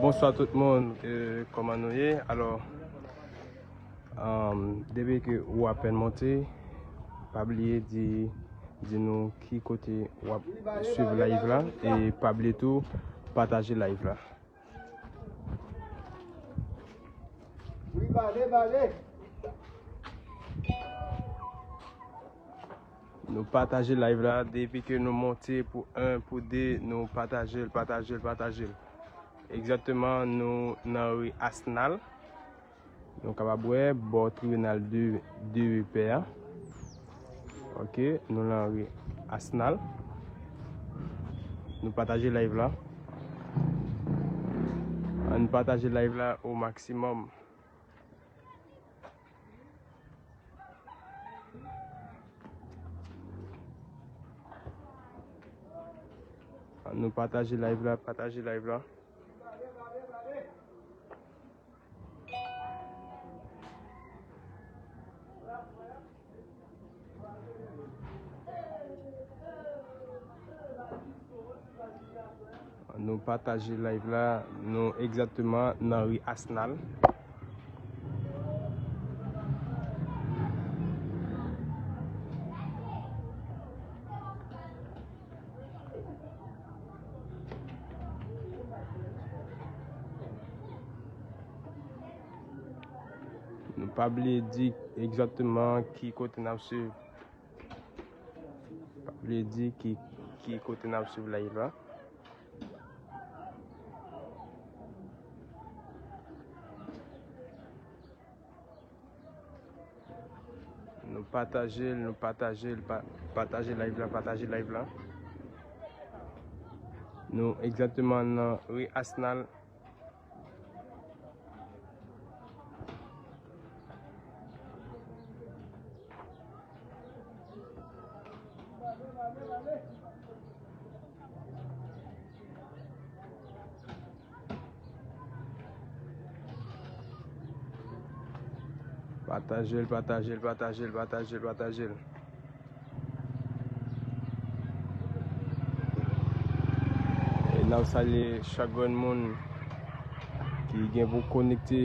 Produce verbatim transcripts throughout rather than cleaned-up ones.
Bonswa tout moun, e, kòman nou ye? Alò, um, depi ke ou apèn monte, pa bliye di, di nou ki kote w ap swiv live la, e pa bliye tou pataje live la. Nou pataje live la, depi ke nou monte pou en, pou de, nou pataje l, pataje l, pataje l. Egzakteman, nou nan ri Asnal. Nou kapab wè bò tribinal de, de pè a. Ok, nou nan ri Asnal. Nou pataje live la. Ann pataje live la o maksimòm. Ann nou pataje live la, pataje live la. Nou pataje live la, nou egzakteman nan ri Asnal. Nou pa bliye di egzakteman ki kote n ap swiv. Pa bliye di ki, ki kote n ap swiv live la. Nou pataje l, nou pataje l, pa-, pataje live la, pataje live la. Nou egzakteman nan ri Asnal. Pataje l, pataje l, pataje l, pataje l, pataje l. E n ap salye chak grenn moun ki gen pou konekte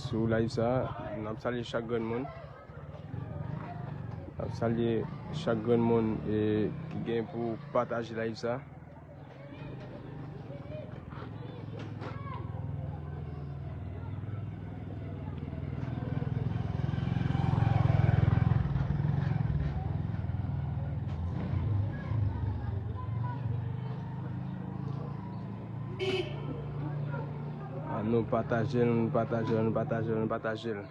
sou live sa. N ap salye chak grenn moun. N ap salye chak grenn moun, e, ki gen pou pataje live sa. Ann nou pataje l, nou pataje l, nou pataje l, nou pataje l.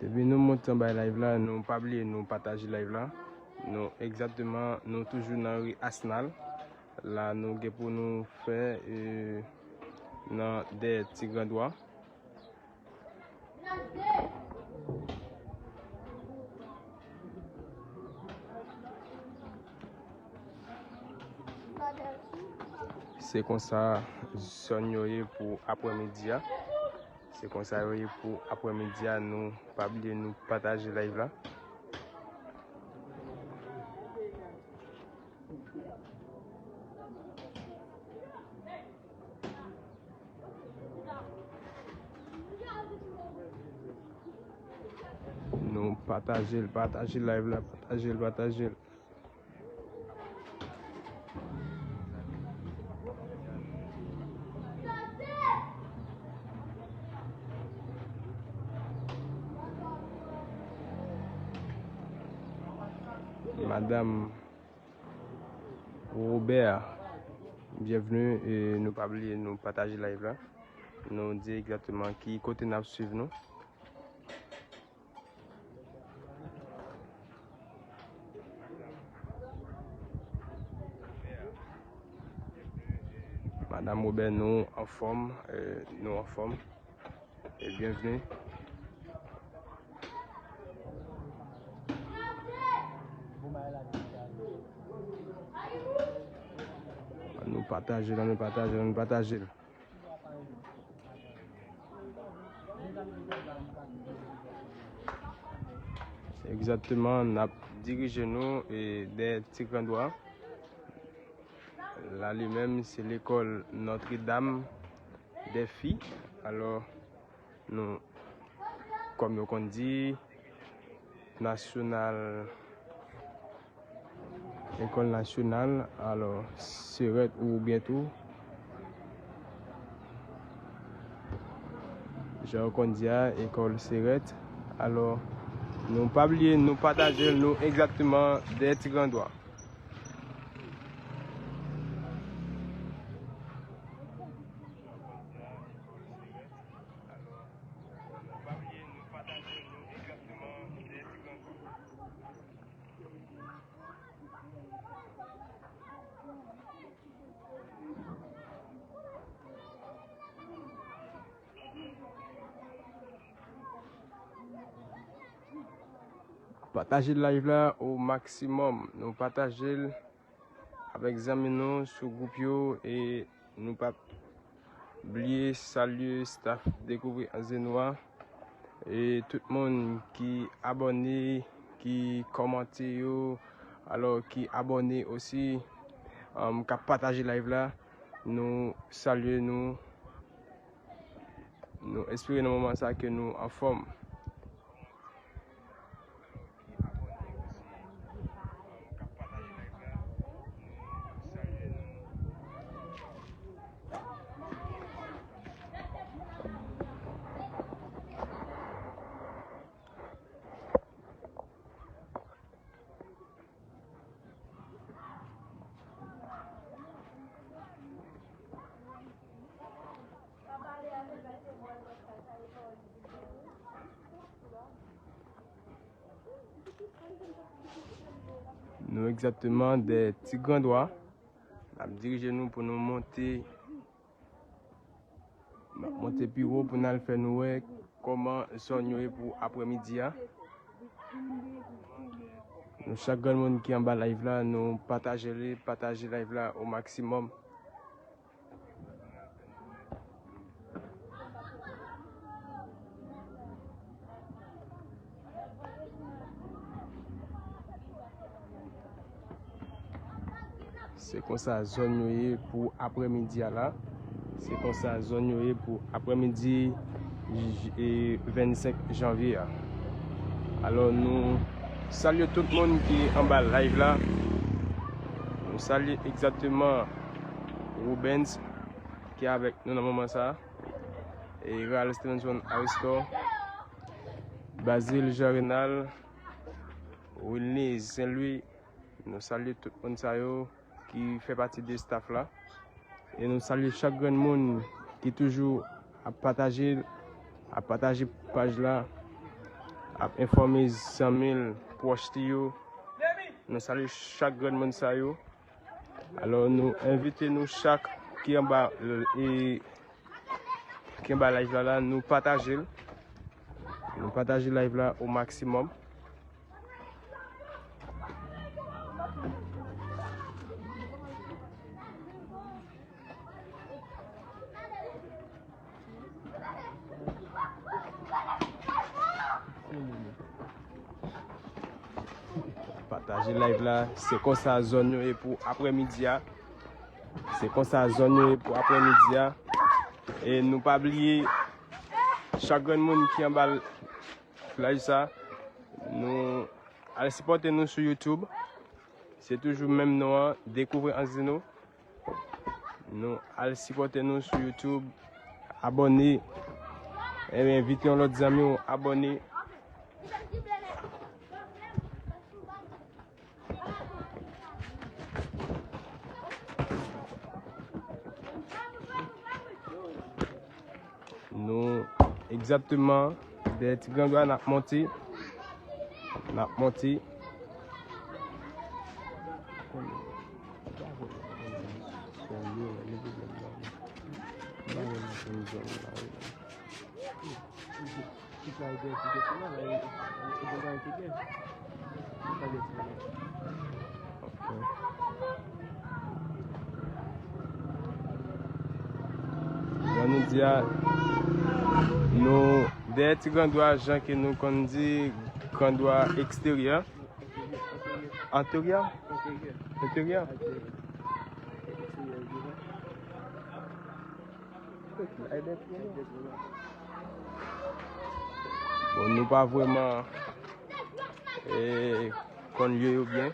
Depi nou monte anba live la, nou pa bliye nou pataje live la. Nou egzakteman, nou toujou nan ri Asnal. La nou gen pou nou fè, e, nan dèyè Ti Gran Dwa. Se konsa zòn yo ye pou aprèmidi a. Se konsa yo ye pou aprèmidi a. Nou pa bliye nou pataje live la. Nou pataje l, pataje live la, pataje l, pataje l. Madanm Robert, byenvni. E nou pa bliye, nou pataje live la. Nou di egzakteman ki kote n ap swiv nou. Madanm Robert, nou anfòm, eh, nou anfòm. E byenvni. Ann nou pataje l, ann nou pataje l, ann nou pataje l. Egzakteman, n ap dirije nou, e, dèyè Ti Gran Dwa. La li menm, se lekòl Notre Dame des Filles. Alò, nou, kòm yo konn di, nasyonal, lekòl nasyonal, alò, Serèt oubyen tou, jan yo konn di a, lekòl Serèt. Alò, nou pa bliye, nou pataje l, nou egzakteman dèyè Ti Gran Dwa. Pataje live la o maksimòm. Nou pataje l avèk zanmi nou sou gwoup yo, e nou p ap bliye salye staff Dekouvri Anze Nou a, e tout moun ki abòne, ki kòmante yo, alò ki abòne osi, um, k ap pataje live la. Nou salye nou. Nou espere nan moman sa ke nou anfòm. Nou egzakteman dèyè Ti Gran Dwa. N ap dirije nou pou nou monte, n ap monte pi wo pou n al fè nou wè kòman zòn yo ye pou aprèmidi a. Nou chak granmoun ki anba live la, nou pataje li, pataje live la o maksimòm. Se konsa zòn yo ye pou aprèmidi a la. Se konsa zòn yo ye pou aprèmidi j-, e, vennsenk janvye a. Alò, nou salye tout moun ki anba live la. Nou salye egzakteman Rubens ki avèk nou nan moman sa a. E Real Stevenson Aristor, Bazil Jean Renal, Wilny Saint Louis. Nou salye tout moun sa yo ki fè pati de staff la. E nou salye chak grenn moun ki toujou ap pataje, ap pataje paj la, ap enfòme zanmi l, pwòch li yo. Nou salye chak grenn moun sa yo. Alò, nou envite nou chak ki anba, e, ki anba live la, la, nou pataje l. Nou pataje live la o maksimòm. Pataje. Pataje live la, se konsa zòn yo ye pou aprèmidi a. Se konsa zòn yo ye pou aprèmidi a. E nou pa bliye, chak grenn moun ki anba l-, live sa, nou al sipòte nou sou YouTube. Se toujou menm non an, Dekouvri Anzino. Nou al sipòte nou sou YouTube, abòne. Ebyen, envite yon lòt zanmi w abòne. Nou egzakteman dèyè Ti Grandwa, n ap monte. N ap monte. Jan nou di a, nou dèyè Ti Grandwa, jan ke nou konn di, Grandwa eksteryè. Enteryè? Enteryè? Bon, nou pa vrèman, eh, konn lye yo byen.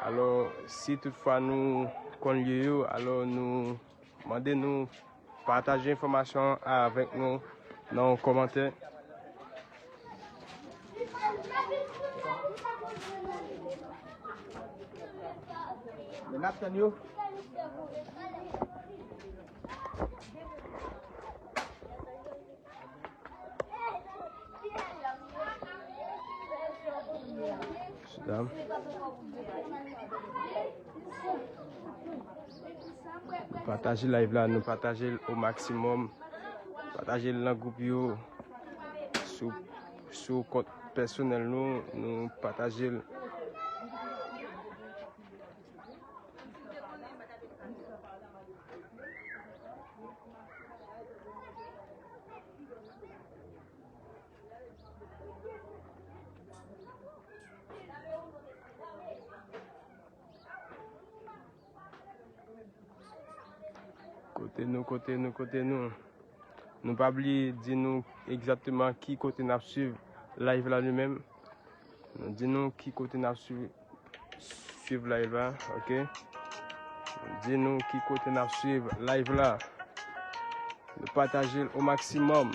Alò, si toutfwa nou konn lye yo, alò nou mande nou pataje enfòmasyon an avèk nou nan yon kòmantè. Men n ap tann yo. Mesye dam. Pataje live la, nou pataje l o maksimòm. Pataje l nan gwoup yo. Sou, sou kont pèsonèl nou, nou pataje l. Kote nou, kote nou, kote nou? Nou pa bliye di nou egzakteman ki kote n ap swiv live la li menm. Nou di nou ki kote n ap swiv, swiv live la, ok? Di nou ki kote n ap swiv live la. Nou pataje l o maksimòm.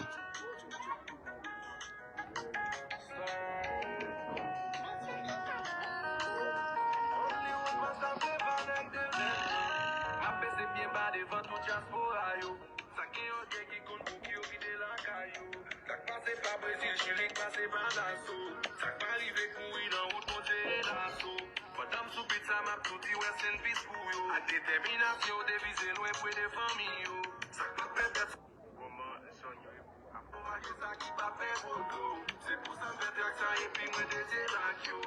Sa k gen yo gen ki konn pou ki yo kite lakay yo. Sa k pase pa Brezil, Chili, k pase pa Naso. Sa k pa rive kouri nan wout, Bondye e laso. Pandan m sou beat sa, m ap tou di rest in peace pou yo. Ak detèminasyon, yo te vize lwen pre de fanmi yo. Sa k pa pèmèt moman zòn yo ye pou ap pwopage sa ki pa pè gwo dlo. Se pou sa m fè trak sa epi mwen dedye l ak yo.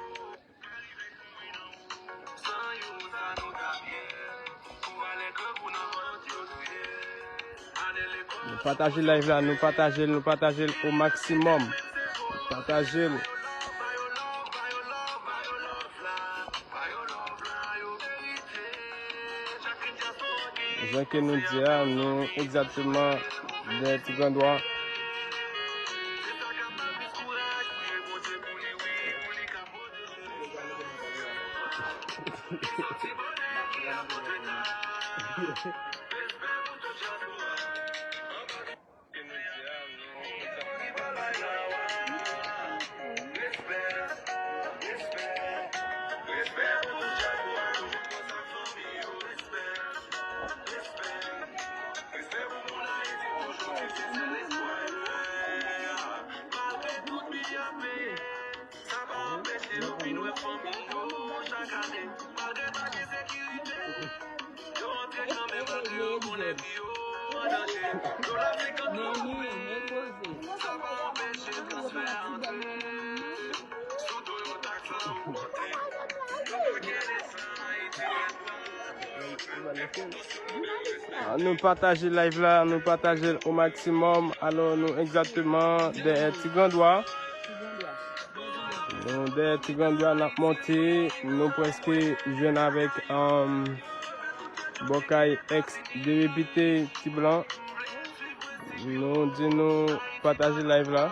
Nou pataje live la, nou pataje l, nou pataje l o maksimòm. Pataje l. Jan ke nou di a, nou egzakteman dèyè Ti Grandwa. Ann nou pataje live la, ann nou pataje l o maksimòm. Alò, nou egzakteman dèyè Ti Grandwa. Nou dèyè Ti Grandwa, n ap monte. Nou prèske jwenn avèk, um, bò kay ex depite Ti Blan. Nou di nou pataje live la.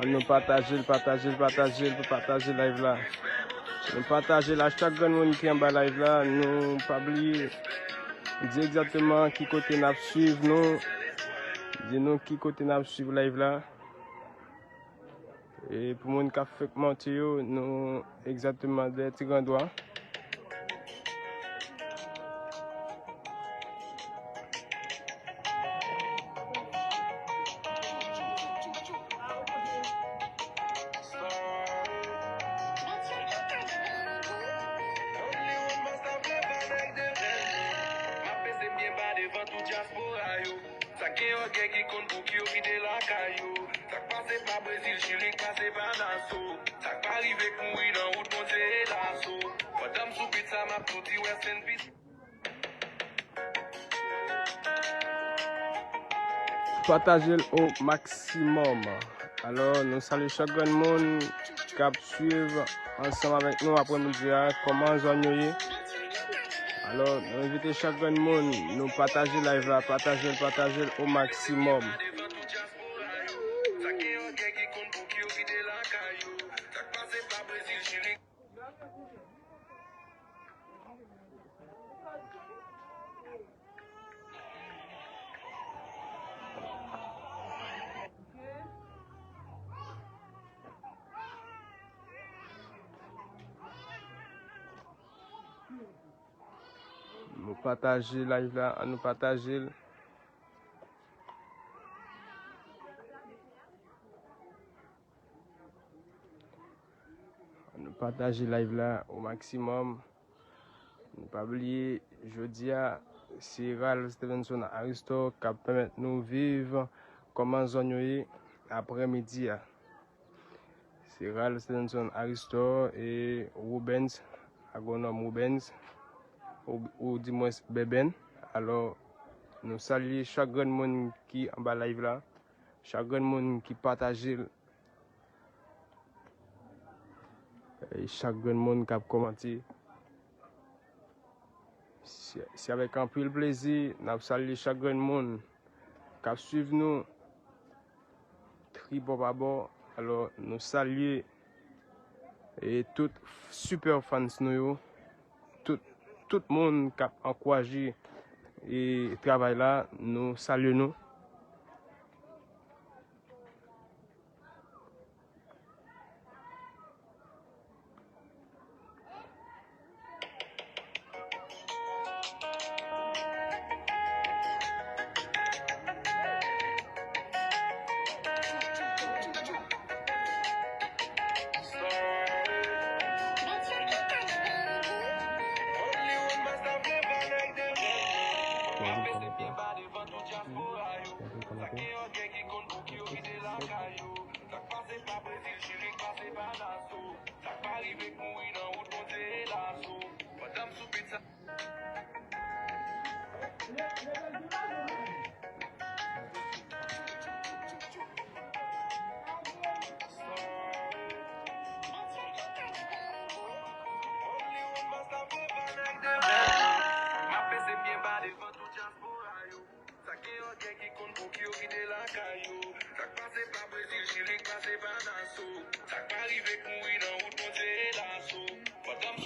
Ann nou pataje l, pataje l, pataje l, pataje live la. Nou pataje l a chak grenn moun ki anba live la. Nou pa bliye di egzakteman ki kote n ap swiv nou. Di nou ki kote n ap swiv live la. E pou moun k ap fèk monte yo, nou egzakteman dèyè Ti Grandwa. Sa gen ògèy ki konn pou ki yo kite lakay yo. Sa k pase pa Brezil, Chili k pase pa Naso. Sa k pa rive k mouri nan wout, Bondye e laso. Pandan m sou beat sa, m ap tou di rest in peace. Pataje l o maksimòm. Alò, nou salye chak grenn moun k ap swiv ansanm avèk nou aprèmidi a, kòman zòn yo ye. Alò, nou envite chak grenn moun, nou pataje live la, pataje l, pataje l o maksimòm. Nou pataje live la, ann nou pataje l. Ann nou pataje live la o maksimòm. Nou pa bliye, jodi a, se Ralph Stevenson Aristor k ap pèmèt nou viv kòman zòn yo ye aprèmidi a. Se Ralph Stevenson Aristor e Rubens, agwonòm Rubens, ou, ou dimwens Bèbèn. Alò, nou salye chak grenn moun ki anba live la, chak grenn moun ki pataje l, e chak grenn moun k ap kòmante. Se, se avèk anpil plezi n ap salye chak grenn moun k ap swiv nou tribò pa bò. Alò, nou salye e tout super fans nou yo, tout, tout moun k ap ankouraje e travay la, nou salye nou.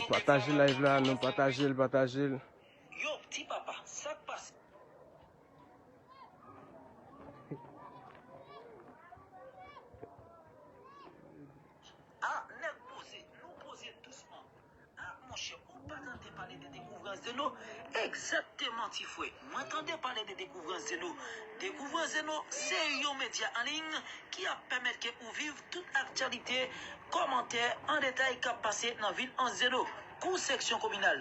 Pataje live la, nou pataje l, pataje l. Yo, ti papa, sa k pase? Ah, nèg poze, nou poze dousman. Ah, monchè, ou pa tande pale de Découvrance Zeno? Egzakteman, ti frè. Mwen tande pale de Découvrance Zeno. Découvrance Zeno, se yon medya an liy ki ap pèmèt ke ou viv tout aktyalite, kòmantè an detay k ap pase nan vil an Zeno, kou seksyon kominal.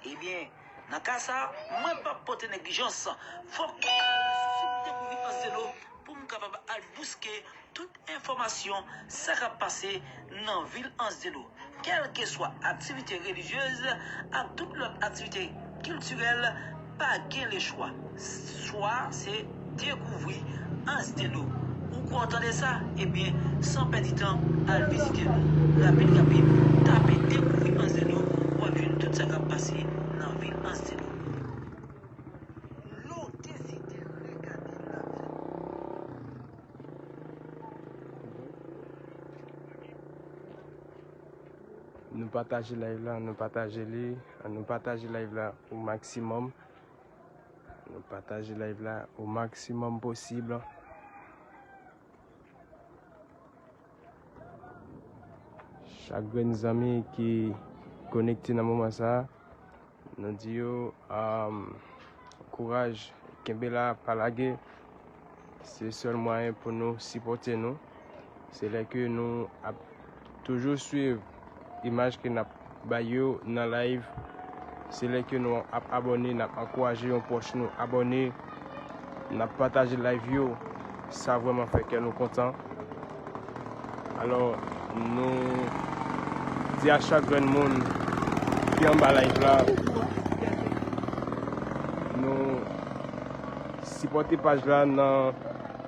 Ebyen, Nan ka sa, mwen p ap pote neglijans. Fòk mwen al sou sit Dekouvri Anse de l'Eau pou m kapab al bouske tout enfòmasyon sa k ap pase nan vil Anse de l'Eau. Kèlkeswa aktivite relijyez ak tout lòt aktivite kiltirèl, pa gen lechwa. Chwa se Dekouvri Anse de l'Eau. Ou kwè w tande sa? Ebyen, san pèdi tan, al vizite nou. Rapid, rapid, tape Dekouvri Anse de l'Eau, w ap jwenn tout sa k ap pase nan vil Anse de l'Eau. Lo deside regade lavi. Nou pataje live la, nou pataje li, nou pataje live la o maksimòm. Nou pataje live la o maksimòm posib. Chak grenn zanmi ki konekte nan moman sa a, nou di yo, um, kouraj, kenbe la, pa lage. Se sèl mwayen pou nou sipòte nou. Se lè ke nou ap toujou swiv imaj ke n ap bay yo nan live. Se lè ke nou ap abòne, n ap ankouraje yon pwòch nou abòne, n ap pataje live yo. Sa vrèman fè kè nou kontan. Alò, nou di a chak grenn moun ki anba live la, nou sipòte paj la nan,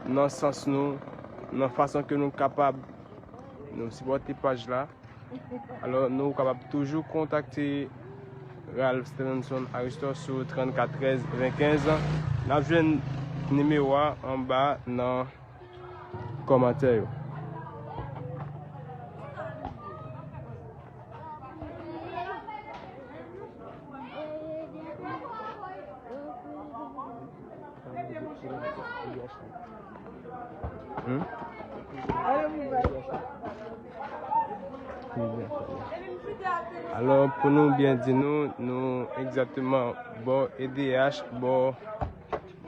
nan sans nou, nan fason ke nou kapab. Nou sipòte paj la. Alò, nou kapab toujou kontakte Ralph Stevenson Aristor sou trannkat trèz venkenz. N ap jwenn nimewo a anba nan kòmantè yo. Hmm? Alò, pou nou byen di nou, nou egzakteman bò E D H, bò,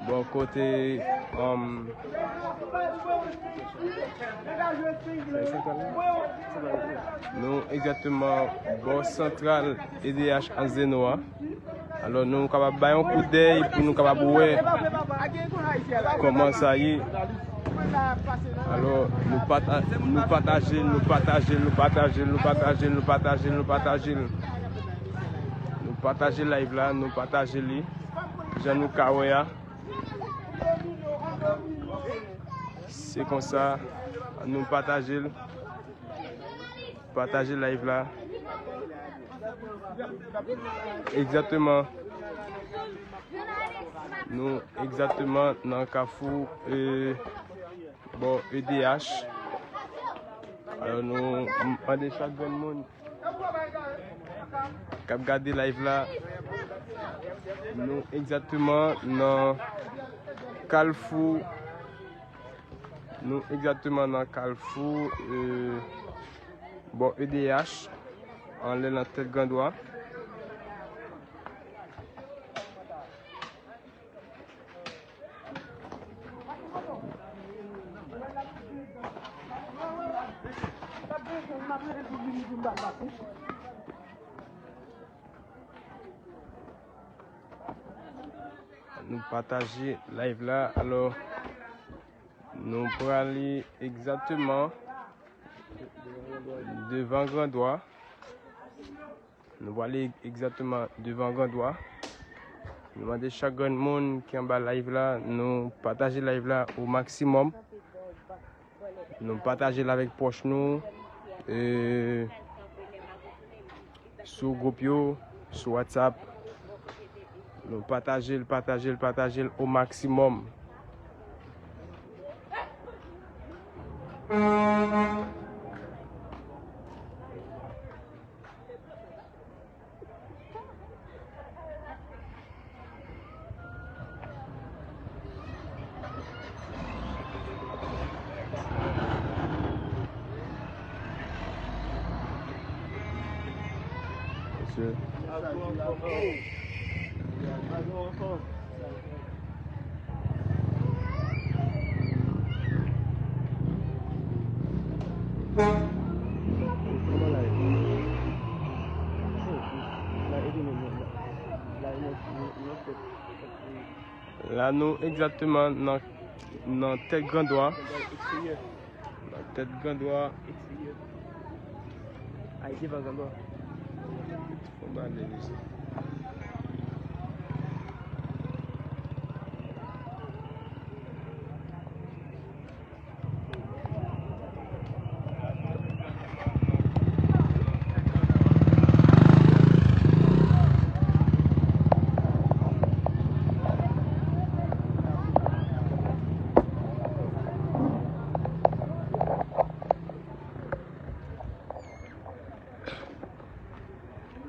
bò kote, um, nou egzakteman bò santral E D H Anse de l'Eau a. Alò, nou kapab bay yon kout dèy pou nou kapab wè kòman sa ye. Alò, nou pata-, nou pataje, nou pataje, nou pataje, nou pataje, nou pataje, nou pataje. Nou pataje live la, nou pataje li. Jan nou ka wè a. Se konsa, nou pataje l. Pataje live la. Egzakteman. Nou egzakteman nan kafou, e, bò E D H. Alò, nou mande chak grenn moun k ap gade live la. Nou egzakteman nan kalfou. Nou egzakteman nan kalfou, e, bò E D H, anlè nan tèt Grandwa. Nou pataje live la, alò, nou prale egzakteman devan Grandwa. Nou prale egzakteman devan Grandwa. Nou mande chak grenn moun ki anba live la, nou pataje live la o maksimòm. Nou pataje l avèk pwòch nou, e, sou gwoup yo, sou WhatsApp. Nou pataje l, pataje l, pataje l o maksimòm. La nou egzakteman nan, nan tèt Grandwa. Nan tèt Grandwa. Ayiti pa Grandwa. Fon ba de mesye.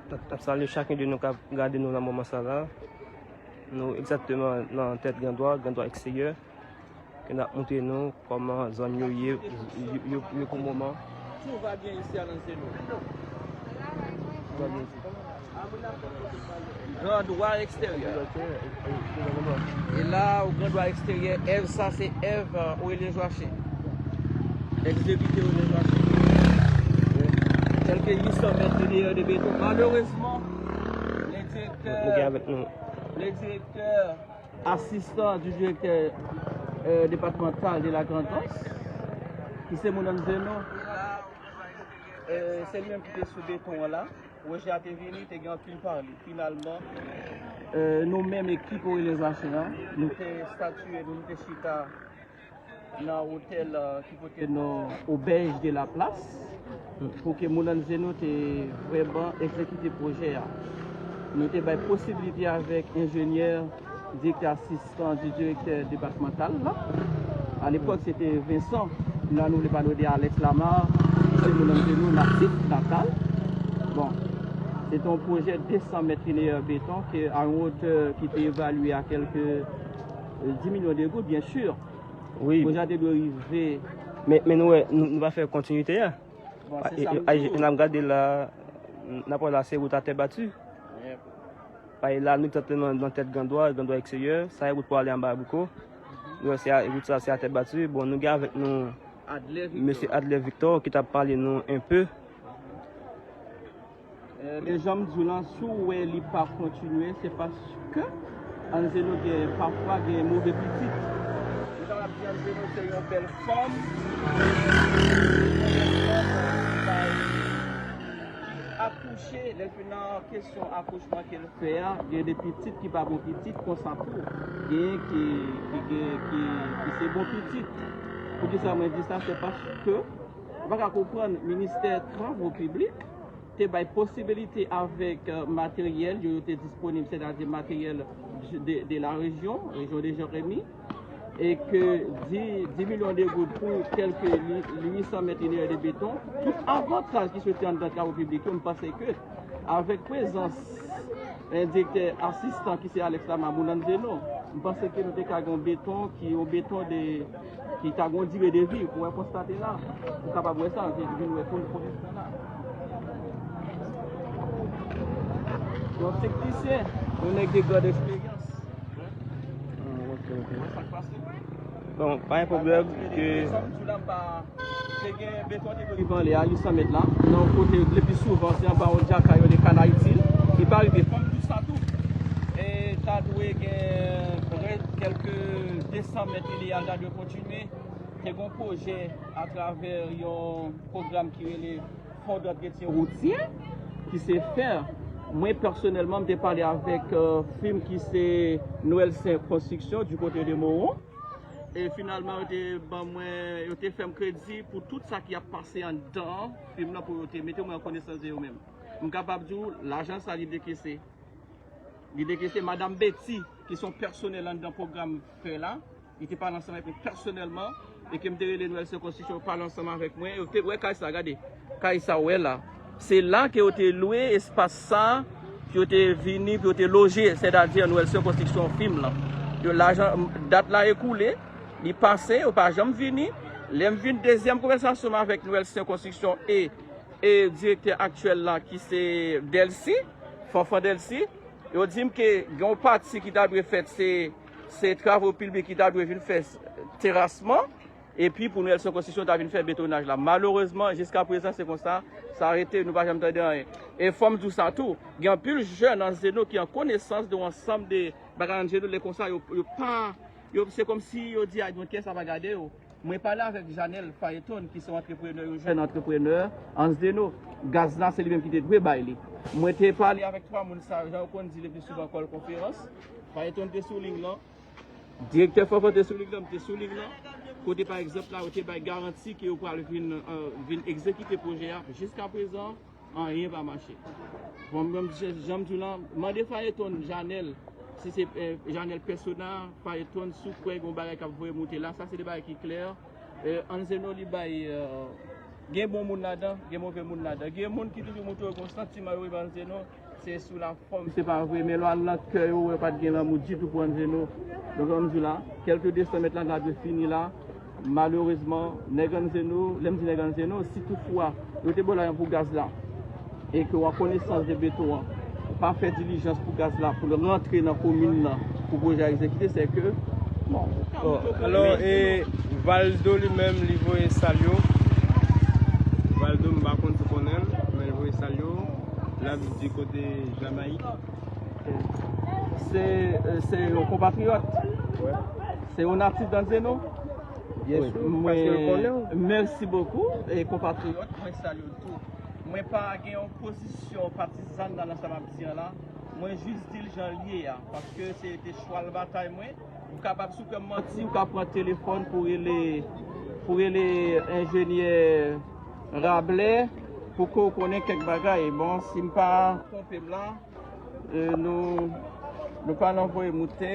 T ap, t ap salye chaken de nou k ap gade nou nan moman sa la. Nou egzakteman nan tèt Grandwa, Grandwa eksteryè. Ke n ap montre nou kòman zòn yo ye, yo, yo, yo pou moman. Tout va bien ici à Lanseno. Tout va bien ici. Grandwa eksteryè. E la, o Grandwa eksteryè, èv sa se èv, euh, Aurélien Joachim. Èks depite Aurélien Joachim. Kèlke uit san mèt lineyè de beton. Malerezman, le direktè, nou gen avèk nou le direktè asistan di direktè, euh, depatmantal de la Grandans, ki se moun Anzeno. Euh, se li menm ki te sou beton an la. Pwojè a te vini, te gen anpil pale. Finalman, euh, nou menm ekip Aurélien Joachim an, nou te statye, nou, nou te chita nan otèl, euh, ki pote non Auberge de la Place, pou ke moun Anzeno te vrèman egzekite pwojè a. Nou te bay posiblite avèk enjenyè, direktè asistan di direktè depatmantal la. Alepòk, se te Vincent. La, nou vle pale de Alex Lamar, ki se moun Anzeno natif natal. Bon, se te yon pwojè de san mèt lineyè beton ke a yon wotè ki te evalye a kèlke, euh, dis milyon de goud, byen si. Wi. Pwojè a te dwe rive. Men, men nou wè, nou, nou pa fè kontinite a. Bon, se sa m di w. N ap gade la, n ap wè la, se wout a tè bati. Yep. Paske la, nou egzakteman nan tèt Grandwa, Grandwa eksteryè, sa e wout pou ale anba Abriko. Nou wè, se a, wout sa, se a tè bati. Bon, nou gen avèk nou mesye Adler Victor ki t ap pale nou enpe. Euh, men jan m di w lan, si w wè li pa kontinye, se paske Anzeno gen, pafwa gen move pitit. Jan m ap di, Anzeno se yon bèl fanm. Yon bèl fanm, euh, ki bay, akouche, lè l fin nan kesyon akouchman ke l fè a, gen de pitit ki pa bon pitit konsa tou. Gen ki, ki, gen ki, ki se bon pitit. Poukisa mwen di sa? Se paske ou pa ka konprann ministè travo piblik te bay posibilite avèk, euh, materyèl yo, yo te disponib, sètadi materyèl de, de la rejyon, rejyon de Jeremi, e ke dis, dis milyon de goud pou kèlke uit san mèt lineyè de beton, tout avantaj ki soti anndan travo piblik yo, m panse ke avèk prezans, eh, direktè asistan ki se Alex Lamar, moun Anzeno, m panse ke nou te ka gen yon beton ki, yon beton de ki ta gon dire de vi, pou wè konstate la, ou kapab wè sa, vin, vin wè pou, pou la. Yon teknisyen, yon nèg de grande expérience. Ah, ok, ok. Wè sa k pase. Bon, pa gen pwoblèm ke te gen beton te rive anlè a, uit san mèt la. Nan kote le pi souvan, se anba yon djaka, yo rele kanal itil. Li pa rive fanm tout sa tou. E ta dwe gen kèlke de san mèt lineyè, ta dwe kontinye. Te gen yon pwojè atravè yon pwogram ki rele Fond d'Entretien Routier, ki se fè. Mwen, pèsonèlman, m te pale avèk, euh, fim ki se Noël Saint Construction, du côté de Mawon. E finalman, yo te ban mwen, yo te fè m kredi pou tout sa ki ap pase anndan fim nan, pou yo te mete mwen an konesans de yo menm. M kapab di w, lajan sa li dekese. Li dekese Madam Betty, ki se yon pèsonèl anndan pwogram fè la. Li te pale ansanm avèk mwen pèsonèlman, e ke m te rele Noël Saint Construction, pale ansanm avèk mwen. Yo te wè kay sa, gade. Kay sa, w wè la. Se la ke yo te lwe espas sa, pou yo te vini, pou yo te loje, sètadi Noël Saint Construction fim lan. Yo lajan, dat la ekoule, li pase, yo pa janm vini. Lè m vin, dezyèm konvèsasyon m avèk Noël Saint Construction e e direktè aktyèl la ki se Delcy, Fanfan Delcy, yo di m ke gen yon pati ki ta dwe fèt, se, se travo piblik ki ta dwe vin fè terasman, Epi pou nou Èl Sèkonstriksyon ta vin fè betonaj la. Malerezman, jiska prezan, se konsa sa rete, nou pa janm tande anyen. E fò m di w sa tou, gen anpil jèn Anzeno ki an konesans de yon ansanm de bagay Anzeno, lè konsa, yo, yo pa, yo, se kòmsi yo di, "A, donk, kiyès ap gade yo?" Mwen pale avèk Janèl Fayeton, ki se yon antreprenè, yon jèn antreprenè Anzeno. Gaz la, se li menm ki te dwe bay li. Mwen te pale avèk twa moun sa yo, jan yo konn di le pli souvan, kòl konferans. Fayeton te sou liy lan. Direktè Fanfan te sou liy lan, m te sou liy lan. Kote, pa egzanp, la, yo te bay garanti ke yo pral vin, euh, vin egzekite pwojè a. Jiska prezan, anyen pa mache. Bon, menm jan, jan m di w lan, mande Fayeton, Janèl, si se, euh, Janèl pèsona, Fayeton, si w kwè gen yon bagay k ap voye moute la, sa se de bagay ki klè. Euh, Anzeno li bay, euh, gen bon moun ladan, gen move moun ladan. Gen moun ki toujou montre yo gen yon santiman yo renmen Anzeno, se sou la fòm, se pa vre, men lè w al nan kè yo, w wè pa t gen lanmou ditou pou Anzeno. Donk, jan m di w la, kèlke desan mèt la, la dwe fini la. Malerezman, nèg Anzeno, lè m di nèg Anzeno, si toutfwa yo te ba w lajan pou gaz la, e ke w an konesans de beton an, ou pa fè dilijans pou gaz la, pou l rantre nan komin nan, pou pwojè a egzekite, se ke, bon. Bon, alò, e, Valdo li menm, li voye salye w. Valdo, m pa konn si w konnen l, men l voye salye w. L ap di kote Jamayik. Se, se yon konpatriyòt. Wi. Se yon natif d'Anzeno. Yes, wi. Paske l konnen w. Mèsi bokou, e konpatriyòt, mwen salye w tou. Mwen pa gen yon pozisyon patizan nan sa m ap di an la. Mwen jis di l jan l ye a, paske se te chwal batay mwen. Ou kapab, si w kwè m manti, ou ka pran telefòn pou rele, pou rele enjenyè Rablè, pou ke w konnen kèk bagay. Bon, si m pa twonpe m la, e, nou, nou pa nan voye moute.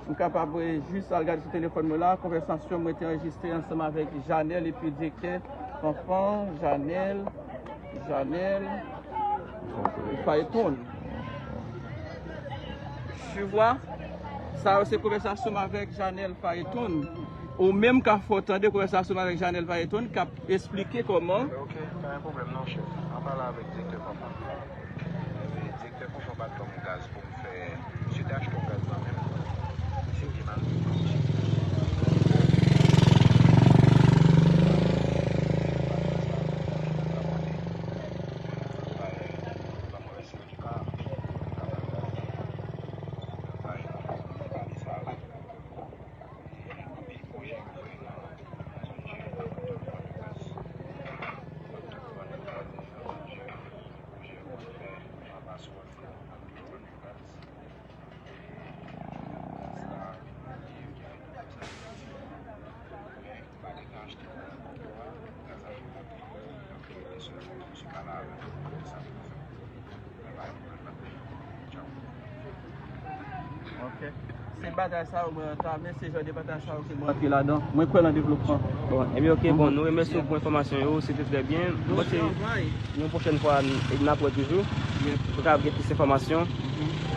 M kapab, e, jis al gade sou telefòn mwen la, konvèsasyon mwen te anrejistre ansanm avèk Janèl epi direktè Fanfan, Janèl, Janèl Fayeton. Tu vois? Sa yo se konvèsasyon m avèk Janèl Fayeton. Ou menm ka fè w tande konvèsasyon m avèk Janèl Fayeton k ap esplike kòman. Ok, pa gen pwoblèm non, chèf. An pale avèk direktè Fanfan. Direktè Fanfan pa t ban m gaz pou m fè. Misye te achte yon gaz nan men m. Misye byen mal. Ok. Se batay sa yo mwen antamen, se jan de batay sa yo ke mwen antre ladan. Mwen kwè nan devlopman. Bon, ebyen, ok, bon, nou remèsye w pou enfòmasyon yo, se te trè byen. Mwen panse yon pwochèn fwa, n ap wè toujou. Pou ka gen plis enfòmasyon.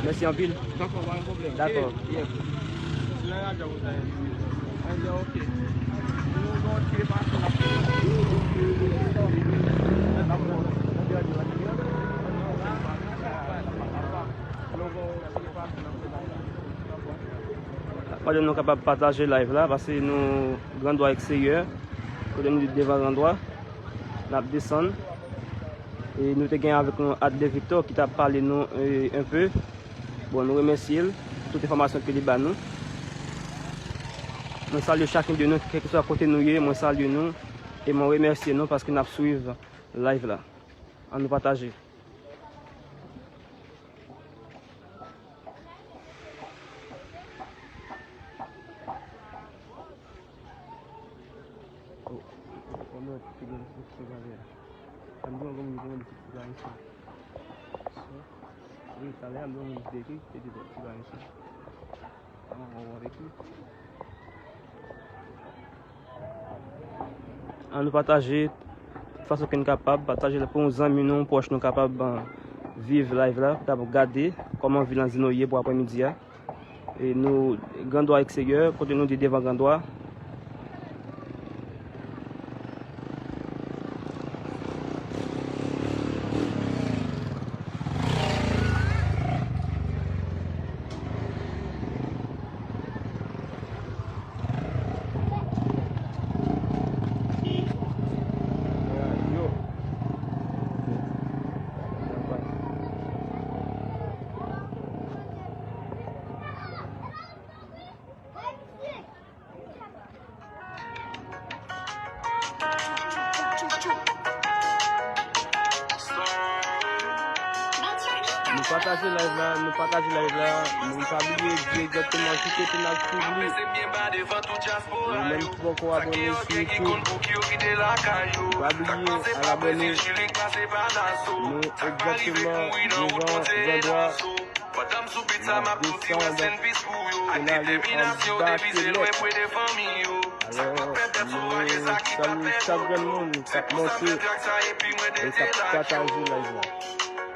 Mèsi anpil. Dakò, pa gen pwoblèm. Dakò. Nan radyo a, ok. Pandan nou kapab pataje live la, pase nou Grandwa Eksteryè, kote nou devan Grandwa, n ap desann. E nou te gen avèk nou Adler Victor ki t ap pale nou, e, enpe. Bon, nou remèsye l pou tout enfòmasyon ke li ba nou. Mwen salye chakun de nou, kèlkeswa kote nou ye, mwen salye nou e mwen remèsye nou paske n ap swiv live la. Ann nou pataje. Oh, oh, non, ti gen sou ti bagay la. Sa m di w ankò, m di w, m di ti bagay sa. So, wi, talè a, m di w, m di w, ki te di w, ti bagay sa. An, an, an, avèk li. Ann nou pataje tout fason ke n kapab, pataje l pou yon zanmi nou, yon pwòch nou kapab, an, viv live la, kapab gade kòman vil Anzeno ye pou aprèmidi a. E nou, Grandwa Eksteryè, kote nou te devan Grandwa. Pataje live la, nou pataje live la. Nou pa bliye di egzakteman ki kote n ap swiv li. Ou menm ki poko abòne sou YouTube, pa bliye al abòne. Nou egzakteman devan Zandwa. N ap desann e n ale anba skelèt. Alò, nou salye chak grenn moun k ap monte e k ap pataje live la.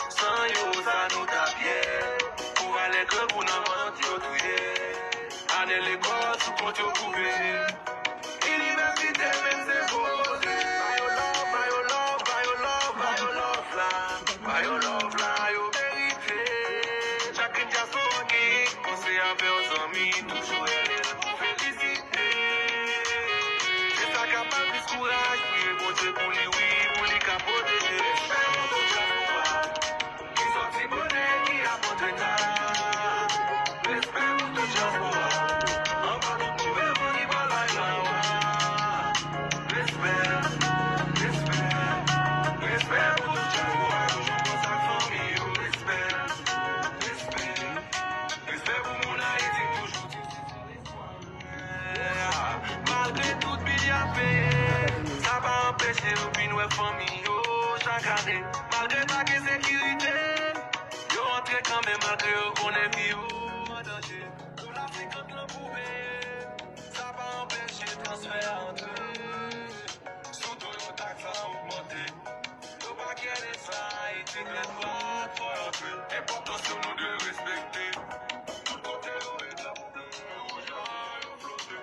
San yo, sa nou t ap ye? Pou valè grangou nan vant yo touye. Ane lekòl sou kont yo koupe. Inivèsite menm se poze. Ba yo love, ba yo love, ba yo love, ba yo love la. Ba yo love la, yo merite. Chak grenn dyaspora ki panse avè w zanmi, toujou rele l pou felisite. Se sa k ap ba l plis kouraj, priye Bondye pou li, wi, pou li ka pwoteje. Respè pou tout dyaspora ki sòti bonè, ki ap antre ta. Respè pou tout dyaspora, anba tout move van ki pral bay lawa. Respè, respè, respè pou tout dyaspora, toujou panse ak fanmi yo. Respè, respè, respè pou moun Ayiti, toujou di se sèl espwa. Malgre tout bil y ap peye, sa pa anpeche yo vin wè fanmi yo chak ane. Malgre pa gen sekirite, yo antre kanmenm malgre yo konnen vi yo an danje. Dola senkant lan pou peye, sa pa anpeche transfè a antre. Sou do yo taks la ogmante. Yo pa kè de sa, Ayiti trè dwat, fò yo antre. Enpòtansyon nou dwe respekte. Tout kote yo ret la pou blan wouj la yo flote.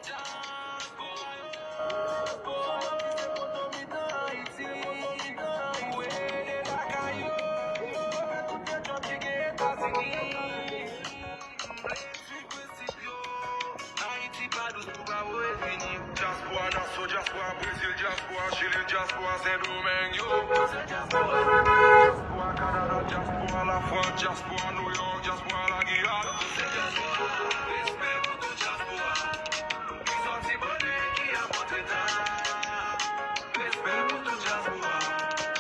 Dyaspora yo, dyaspora yo ki se poto mitan Ayiti. Pou ede lakay yo, yo fè tout pye djòb ki gen Etazini. Swiv prensip yo. Ayiti pa dous pou pa voye vini. Dyaspora Naso, dyaspora Brezil, dyaspora Chili, dyaspora Sendomeng yo. Dyaspora Kanada, dyaspora Lafrans, dyaspora Nouyòk, dyaspora Lagiyàn. Respè pou tout dyaspora ki sòti bonè, ki ap antre ta. Respè pou tout dyaspora.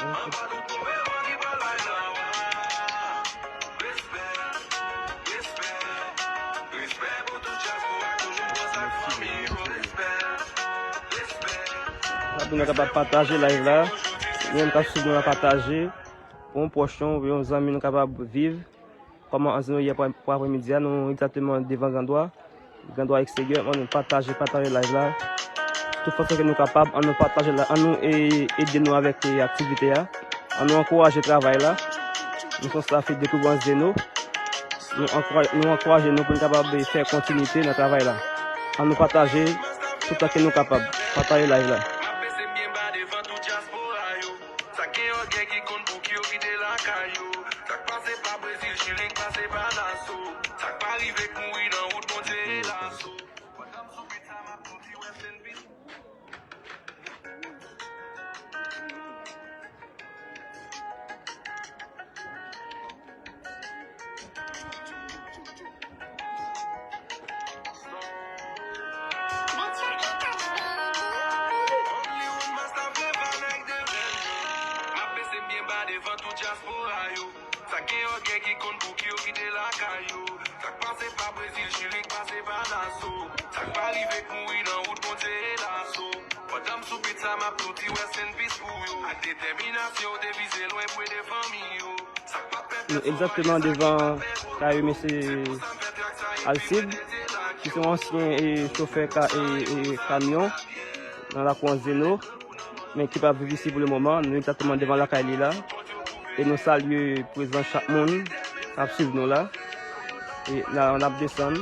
Anba tout gouvenman ki pral bay lawa. Respè, respè, respè pou tout dyaspora, toujou panse ak fanmi yo. Respè, respè. N ap vin kapab pataje live la. Ou menm k ap swiv nou la, pataje pou yon pwòch nou oubyen yon zanmi nou kapab viv. Kòman anvi nou ye pou, pou apremidi a, nou egzakteman devan Gandwa. Gandwa Exterieur, ann nou pataje, pataje live la. Tout fason ke nou kapab, ann nou pataje la, ann nou e, ede nou avèk e, aktivite a. Ann nou ankouraje travay la. Nou se yon staff de Dekouvran Zeno. Nou ankoura-, nou ankouraje nou pou nou kapab e, fè kontinite nan travay la. Ann nou pataje tout sa ke nou kapab. Pataje live la. M ap bese m byen ba devan tout dyaspora yo. Sa k gen ògèy ki konn pou ki yo kite lakay yo. Sa k pase pa Brezil, Chili, k pase pa Naso. Sa k pa rive k mouri nan wout Bondye e Laso. Pandan m sou beat sa, m ap fouti rest in peace. M ap bese m byen ba devan tout dyaspora yo. Sa k gen ògèy ki konn pou ki yo kite lakay yo. Sa k pase pa Brezil, Chili, k pase pa Naso. Sa k pa rive k mouri nan wout Bondye e Laso. Pandan m sou beat sa, m ap tou di rest in peace pou yo. Ak detèminasyon, yo te vize lwen pou ede fanmi yo. Nou egzakteman devan kay mesye Alcide, ki se yon ansyen e, chofè ka, e, e, kamyon nan lakou an Zeno, men ki pa viv isi pou le moman. Nou egzakteman devan lakay li la. E nou salye prezans chak moun k ap swiv nou la. E la, n ap desann.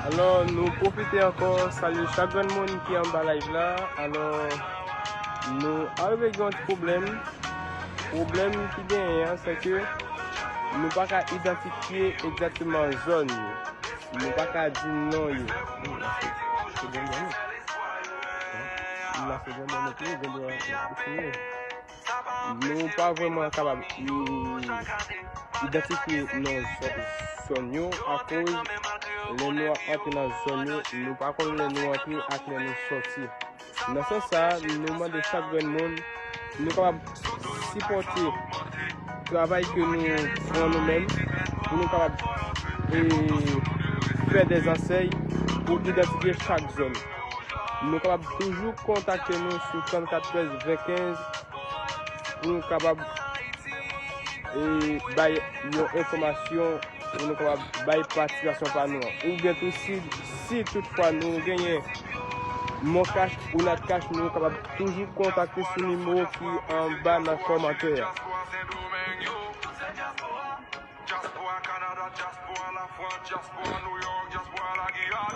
Alò, nou pwofite ankò salye chak grenn moun ki anba live la. Alò, nou arive gen yon ti pwoblèm. Pwoblèm ki genyen an, se ke nou pa ka idantifye egzakteman zòn yo. Nou pa ka di non yo. Se bon, bon. Nasyon Zònò non plis, gen dwa eseye. Nou pa vrèman kapab, mm, idantifye non zò-, zòn yo, akoz lè nou ap antre nan zòn yo, nou pa konn lè nou antre ak lè nou sòti. Nan sans sa, nou mande chak grenn moun, nou kapab sipòte travay ke nou pran nou menm, pou nou kapab, e, fè dè zansèy pou idantifye chak zòn. Nou kapab toujou kontakte nou sou trannkat trèz ven kenz pou nou kapab, e, bay yon enfòmasyon, pou nou kapab bay patisipasyon pa nou an. Oubyen tou, si, si toutfwa nou genyen MonCash ou NatCash, nou kapab toujou kontakte sou nimewo ki anba nan kòmantè a. Dyaspora Kanada, dyaspora Lafrans, dyaspora Nouyòk, dyaspora Lagiyàn.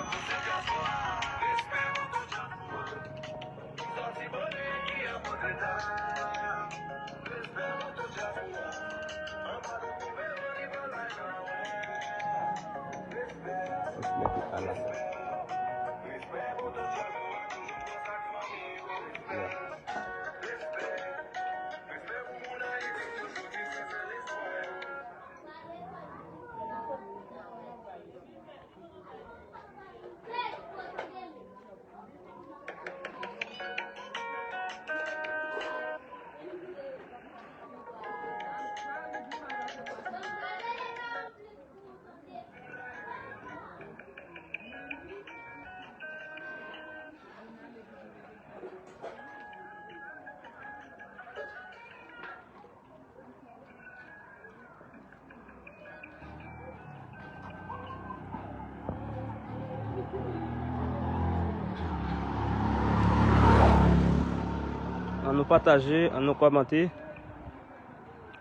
Ann nou pataje, ann nou kòmante,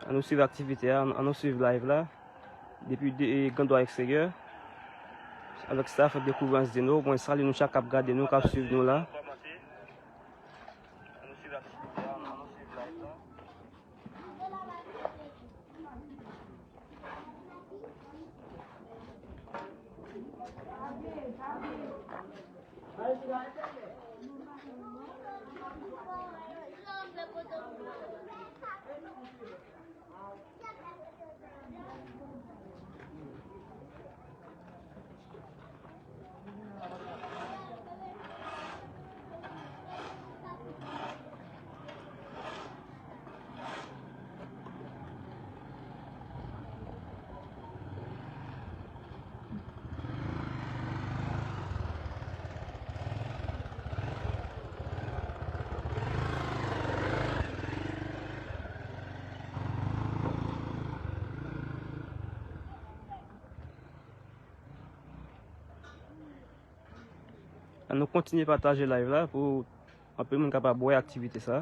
ann nou swiv aktivite a, ann nou swiv live la. Depi de, e, Grandway Eksteryè, avèk staff Dekouvri Anse Deno, mwen salye nou chak k ap gade nou, k ap swiv nou la. Ann nou kontinye pataje live la pou anpil moun kapab wè aktivite sa.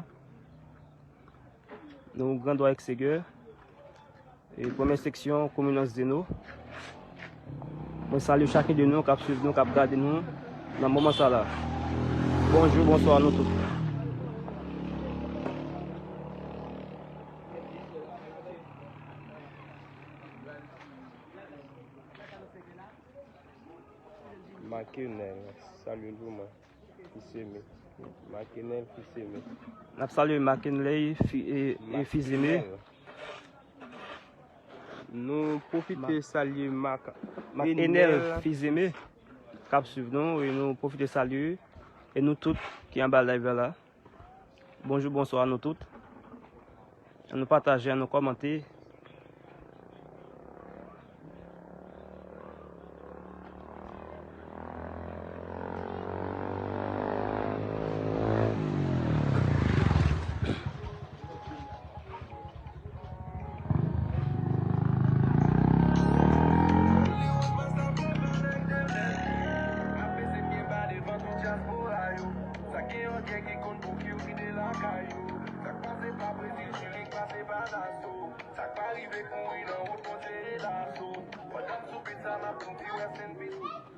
Nou Grandway Eksteryè, e, premyè seksyon, komin Anse Deno. Mwen salye chak de nou k ap swiv nou, k ap gade nou nan moman sa la. Bonjou, bonswa nou tout. Makenel, salye l pou mwen. Fils-Aimé. Makenel Fils-Aimé. N ap salye Makenley Fi-, e, e, Fils-Aimé. Nou pwofite salye Mak-, Makenel Fils-Aimé k ap swiv nou, e nou pwofite salye, e nou tout ki anba live la. Bonjou, bonswa nou tout. Ann nou pataje, ann nou kòmante. Sa gen yon nèg ki konn pou ki w kite lakay ou. Sa k pase pa Brezil, Chili, k pase pa Nassau. Sa k pa rive kouri nan wout, Bondye e laso. Pandan m sou beat sa, m ap di w rest in peace.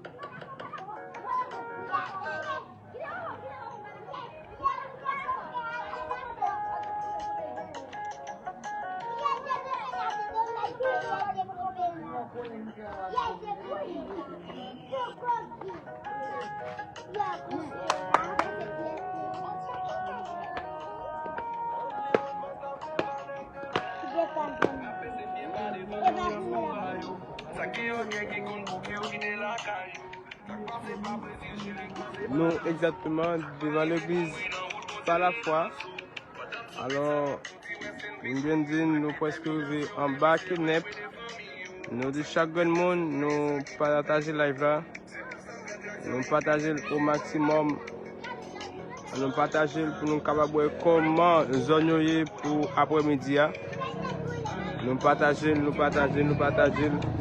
Nou egzakteman devan legliz pa lafwa. Alò, m vin di nou prèske rive anba Kenèp. Nou di chak grenn moun, nou pataje live la. Nou pataje l o maksimòm. Nou pataje l pou nou kapab wè kòman zòn yo ye pou aprèmidi a. Nou pataje l, nou pataje l, nou pataje l.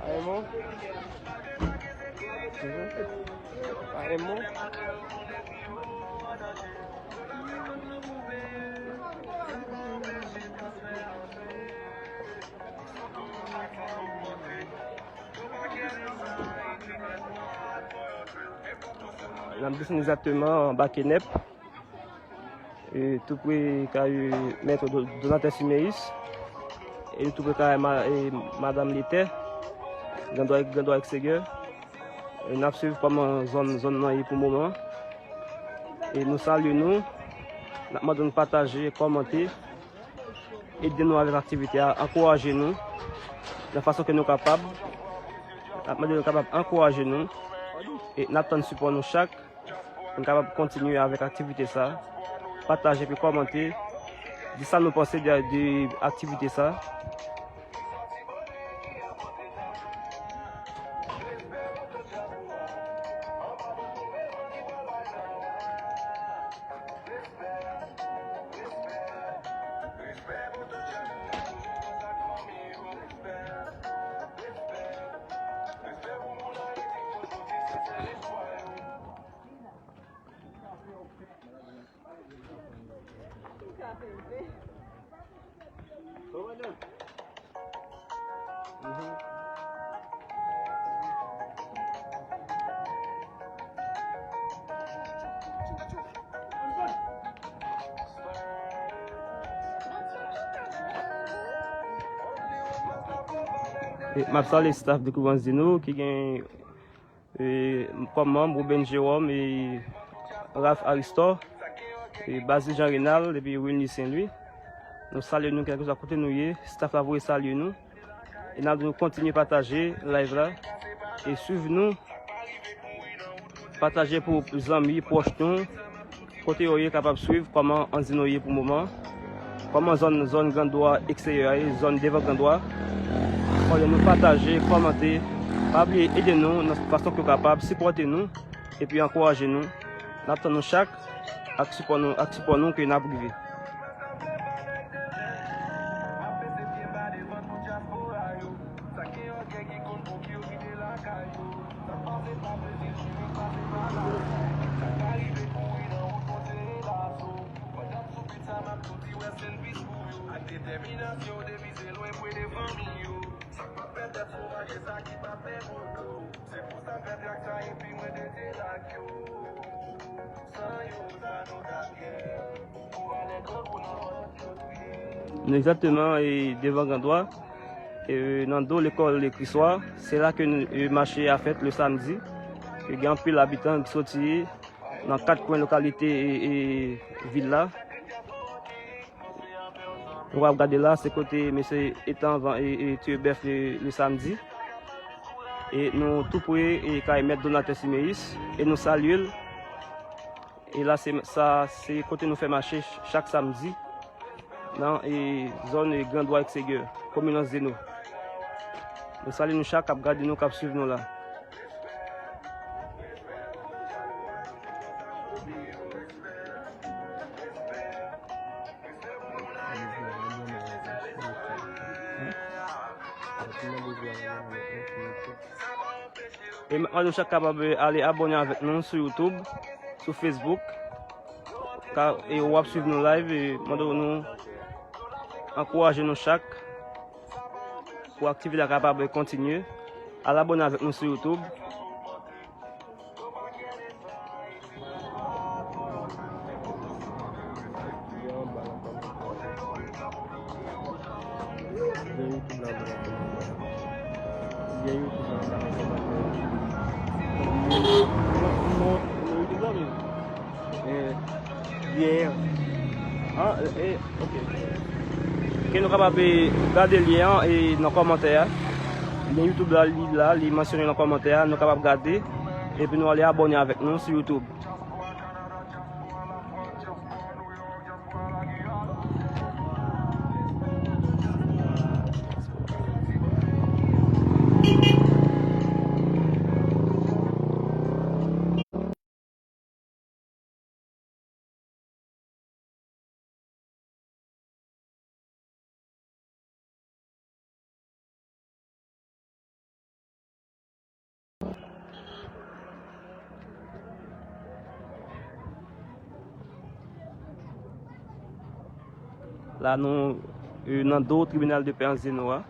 Ayemo. Ayemo. N ap desann egzakteman anba Kenèp, e, tou pre kay Mèt Do-, Donatè Siméus, e nou tou pre kay ma-, e, Madanm Letè, Grandwa, Grandwa Eksegè. E n ap swiv kòman zòn, zòn nan ye pou moman. E nou salye nou, n ap mande nou pataje, kòmante. Ede nou avèk aktivite a, ankouraje nou nan fason ke nou kapab. N ap mande nou kapab ankouraje nou e n ap tann sipò nou chak pou n kapab kontinye avèk aktivite sa. Pataje epi kòmante, di sa nou panse de, de aktivite sa. E m ap salye staff de Kouvans Dino ki gen e, kòm manm, Ruben Jérôme, e, Ralph Aristor, e, Bazil Jean Renald, epi Wilny Saint Louis. Nou salye nou, kèlkeswa kote nou ye, staff la voye salye nou. E n ap di nou kontinye pataje live la, e swiv nou, pataje pou zanmi, pwòch nou, kote yo ye kapab swiv kòman Andino ye pou moman, kòman zòn, zòn Grandwa eksteryè a ye, zòn devan Grandwa. Fò nou pataje, kòmante, pa bliye ede nou nan fason ke w kapab, sipòte nou, epi ankouraje nou. N ap tann nou chak ak sipò nou, ak sipò nou ke n ap rive. Nou egzakteman, e, devan Grandwa, e, nan do lekòl Kriswa. Se la ke nou, e, mache a fèt le samdi. E gen anpil abitan ki soti nan kat kwen lokalite, e, e, vil la. Nou ap gade la, se kote mesye Etan Van, e, e, tiye bèf le, le samdi. E nou tou pre, e, kay Mèt Donatè Siméus. E nou salye l. E la, se, sa, se kote nou fè mache ch-, chak samdi nan, e, zòn, e, Grandwa Eksegè, komin Anse des Noix. Nou salye nou chak k ap gade nou, k ap swiv nou la. E m ap mande nou chak kapab ale abòne avèk nou sou YouTube, sou Facebook. Ka, e w ap swiv nou live, e mande nou ankouraje nou chak pou aktivite a kapab kontinye. Al abòne avèk nou sou YouTube. Gen YouTube la, men. Eh, lyen an. Ah, eh, ok. Ke nou kapab, eh, gade lyen an, eh, nan kòmantè a. Lyen YouTube la, li la, li mansyone nan kòmantè a, nou kapab gade. Epi nou ale abòne avèk nou sou YouTube. La nou, eh, nan do tribinal de pè Anzeno a.